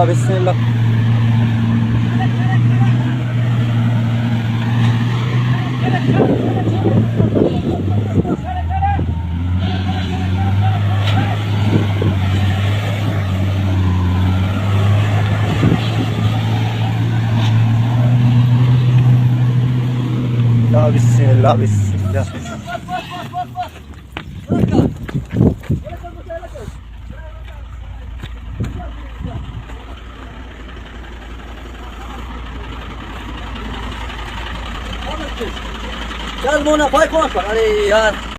بسم اللہ۔ بسم اللہ، بسم اللہ۔ چل مونا، پای کمک کن. ارے یار.